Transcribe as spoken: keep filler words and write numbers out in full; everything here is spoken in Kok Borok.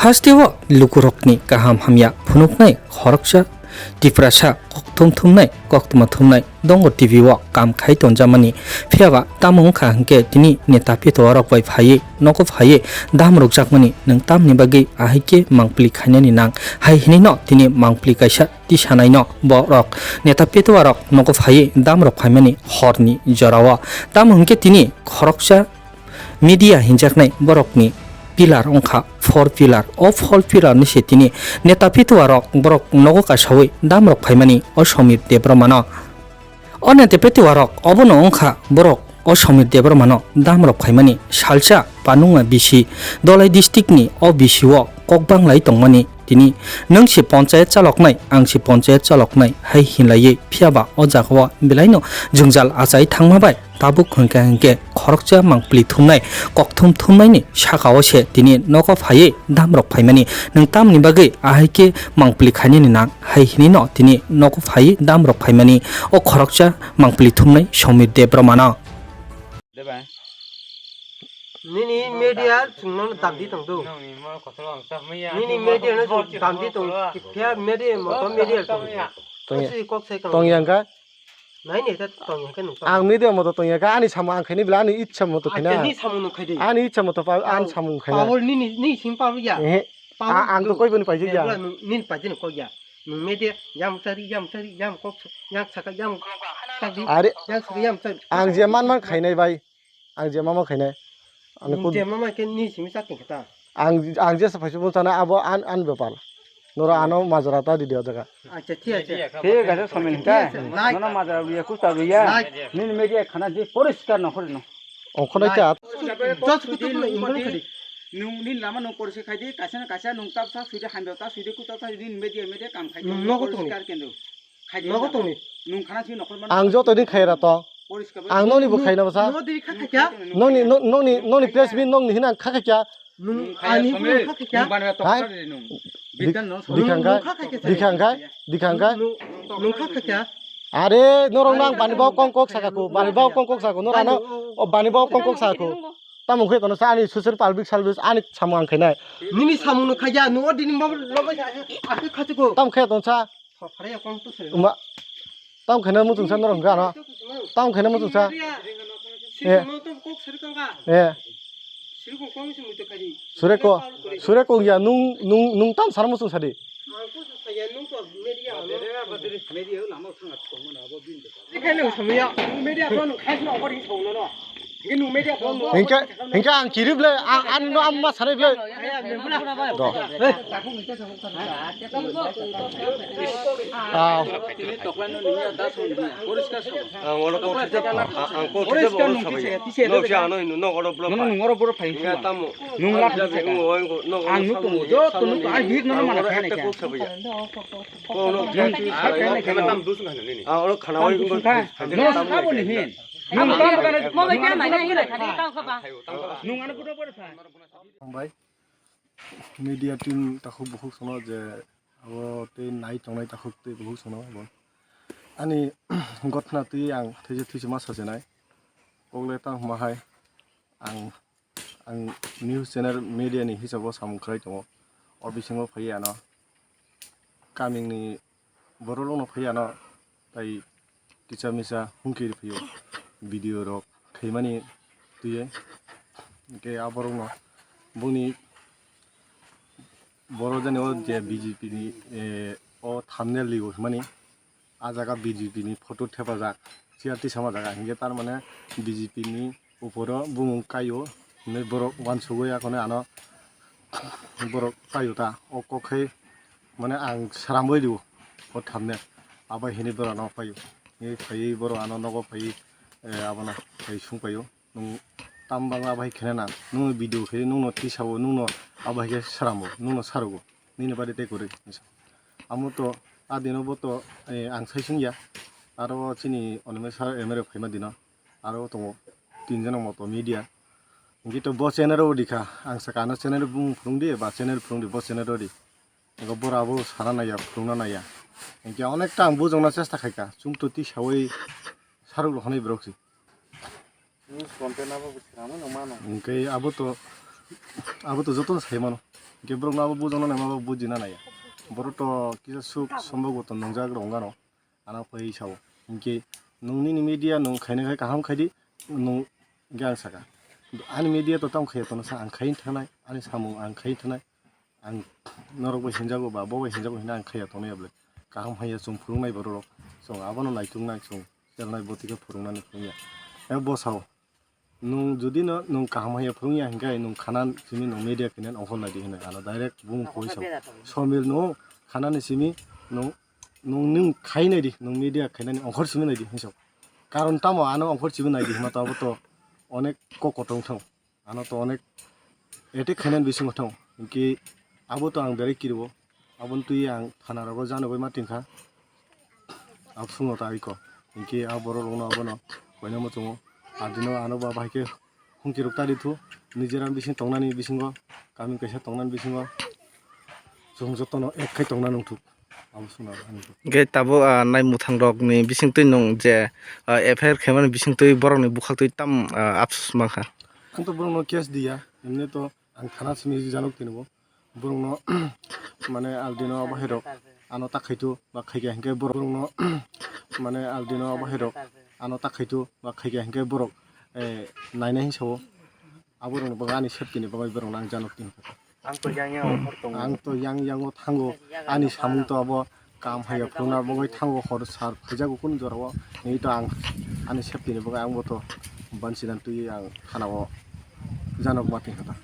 Hasteo lukurokni kaham hamya phunuknai khoroksa Tiprasa kok thum thumnai koktwma thumnai Dongor T V o kam khai tonjamani. Phiyaba tamo wngkha hwnkhe tini neta petuarok bai phaiwi nogo phaiwi dam rwkjakmani, nwng tamni bagwi ahai khe mangpili khainani nang hai hinwi no tini mangpili kaisa tisanaino borok neta petuarok nogo phaiwi dam rok phaimani horni jorao. Tamo hwnkhe tini khoroksa media hinjaknai borokni pillar wngkha four pillar. O four pillar ni se tini neta petuarok borok nogo kasawi dam rok phaimani o Somir Debbarmano. O neta petuarok obono wngkha borok o Somir Debbarmano dam rok phaimani salsa panungma bisi Dholai district ni o bisi o kok banglai tongmani tini nwng se ponchayat chaloknai, ang se ponchayat chaloknai hai hinlaiwi phiyaba o jagao belaino jwngjal achai thangma bai tabuk hwnkhe hwnkhe khoroksa mangpili thumnai kokthum thumnaini sakao se tini nogo phaiwi dam rok phaimani. Nwng tamni bagwi ahai khe mangpili khainani nang hai hinwi no tini nogo phaiwi dam rok phaimani o khoroksa mangpili thumnai Somir Debbarmano. Nini media chwngno damdi tongdo. Nini media no chwng damdi tong. Kipya media moto media tong. Tong ya. Tong ya. Nai ni ta tong ya khe nung tong. Ang media moto tong ya kha, ani samung ang khaini bla ani ichha moto khaina. Ani samung nung khaidi. Ani ichha moto pa, ani samung khaina. Power nini, ni sing power ya. Ehe. Ang to koi boni paijak ya. Nini paijak nung koi ya. Nung media, yam chari, yam chari, yam kok, yam saka, yam chari. Are, yam saka, yam chari. Ang je man man khainai bai. Ang je mama khainai. Ani kut je mama khe ni simi chak khe ta. Ang, ang je saphai subung chana abo an, an bepal. Nora ano majra ta di dia jaga. Acha, thik ache. Thik ache, Somin ta. Nono majra ruya, kusta ruya. Nini media khana di poriskar no khori no. Ongkhonai ta. Just kutu kuno ingon khadi. Nung nini lama nung poriskar khai di, kaisa na kaisa nung tap sa suide, hambe ta suide, kuta ta nini media, media kam khai di. Nogo tongni. Poriskar kendo. Nogo tongni. Nung khana si nokhor man. Ang joto din khaira to. Ang noni bo khaina bwsa. No diri kha kha kya? Noni, no-, noni, noni press meet noni hina kha kha kya? Nung ani bo kha kha kya? Hai? Bidan no. Dikhang khai, dikhang khai, dikhang khai. Nung kha kha kya? Are, norok nang bani bao kong kok saka ko, bani bao kong kok saka ko, norano, o bani bao kong kok saka ko. Tamo khe kono sa ani social public service ani samung ang khainai. Nini samung no khaja, no dini mo lobai sa, akhe khachuko. Tamo khe ton sa. Thopharya kong to se. Uma. Tam khaina muchung sa norok hwnkha ano. Tam khaina muchung sa. Eh. Eh. Sure ko. Sure ko ya nung, nung, nung tam sar muchung sadi. Media. Hingke, hingke ang kirip le, ang, ani no amma sanai le. Do. Ah. Ang oro kok thijak, ang kok thijak oro sabai. No si ano ino, no oro bro. No, no, oro bro phai. Tamo. Nung lap. Ang nuk tongo, joto nuk tongo, ang bihik no mana kha nai kha. Kok no. Ang oro khana oi. No, no, no, no. Hambai. Media team takhuk bukhuk sono je abo tei nai tongnai takhuk tei bukhuk sono abo. Ani gotna twi ang thwijak thwijak ma sasinai. Kokle tang hwnba hai ang, ang news channel media ni hisabo samung khlai tongo. O bisingo phaiya ano. Kamingni borok rokno phaiya ano tai kisa misa hungkhe phaiyo video rok khaimani twiwi. Hingke aborokno boni borok jani o je B J P ni, eh, o thumbnail ligo himani. Ah jaga B J P ni photo thepajak, chair tisama jaga, hinkhe tar mane B J P ni uporo bumung kaio hinwi borok uansugwi akhone ano borok kaio ta. O kok khe mane ang sramwi rio o thamne, abo hinwi borok ano paio. Hinwi phaiwi borok ano nogo phaiwi, eh, abono phai sung paio. Nwng tam bangla bai kheno nang, nwng video khe nwngno tisao, nwngno abo hai khe sramo, nwngno sarogo, nini bari tei kwrwi. Amo to a dino bo to, eh, ang sai sung ya, aro chini onome sir M R A phaima dino, aro tongo tin jona moto media. Hinkhe to bo channel o di kha, ang saka ano channel bumung phwrwng di, ba channel phwrwng di, bo channel o di. Ego bora bo sana naiya, phwrwngna naiya. Hinkhe onekta ang bujokna chesta khaika, chwng to tisawi sarok rok hanai borok se. News content abo bo swnamwi nang mano. Hwnkhe abo to, abo to jotono sai mano. Hinkhe borokno abo bujakna nai ma bo bujina naiya. Borok to kisa suk sombogo to nungjak rok wngano. Ano phai sao. Hinkhe nwng nini media nwng khaina khai kaham khaidi, nwng hinkhe ang saka. Ani media to tamo khaiya tono sa ang khai thangnai, ani samung ang khai thangnai. Ang norok bai hinjago ba bo bai hinjago hino ang khaiya tongnai ya bwle. Kaham haiya chwng phwrwngnai borok rok. Chwng abono naituknai chwng chelnai bo tike phwrwngnani phwrwngya. E bo sao. Nwng jodi no nwng kaham haiya phwrwngya hinkhe nwng khana simi nwng media khainani ongkhor naidi hinwi ano direct bumung koi sao. Somil nwng khanani simi nwng nwng nwng khai naidi nwng media khainani ongkhor simi naidi hinwi sao. Karon tamo ano ongkhor simi naidi hinma to abo to onek kok kotor wngthang. Ano to onek attack khainani bisingo thang. Hinkhe abo to ang berai kiriwo. Aboni twi ang thana rogo janogoi ma tingkha. Absongo ta iko. Hinkhe a borok rokno abono koina muchungo. Adino ano ba bahai khe hungki rok tari thu. Nijera bising tongnani bisingo, kami kaisa tongnani bisingo. Chwng jotono ek khai tongna nungthuk. Abo swnam ani. Hwnkhe tabuk, ah, nai mwthang rokni bisingtwi nwng je, ah, F I R khaimani bisingtwi borokni bwkhaktwi tam, ah, apsus mankha. Ang to borokno case diya, emni to ang thana simi janok tinibo. Borokno mane aldino bahai rok ano ta khaito ba khaikha hinkhe borokno mane aldino bahai rok ano ta khaito ba khaikha hinkhe borok, eh, nainai hinwi sao. Aborokni bagwi ani safety ni bagwi borokno ang janok tini. Ang to yang yang ongkhor tongo. Ang to yang yang o thango. Ani samung to abo kam haiya phunukna bagwi thango hor sar phaijago kunu jorao. Nini to ang ani safety ni bagwi ang bo to bansidan twi ang thana o janok ma tingkha ta.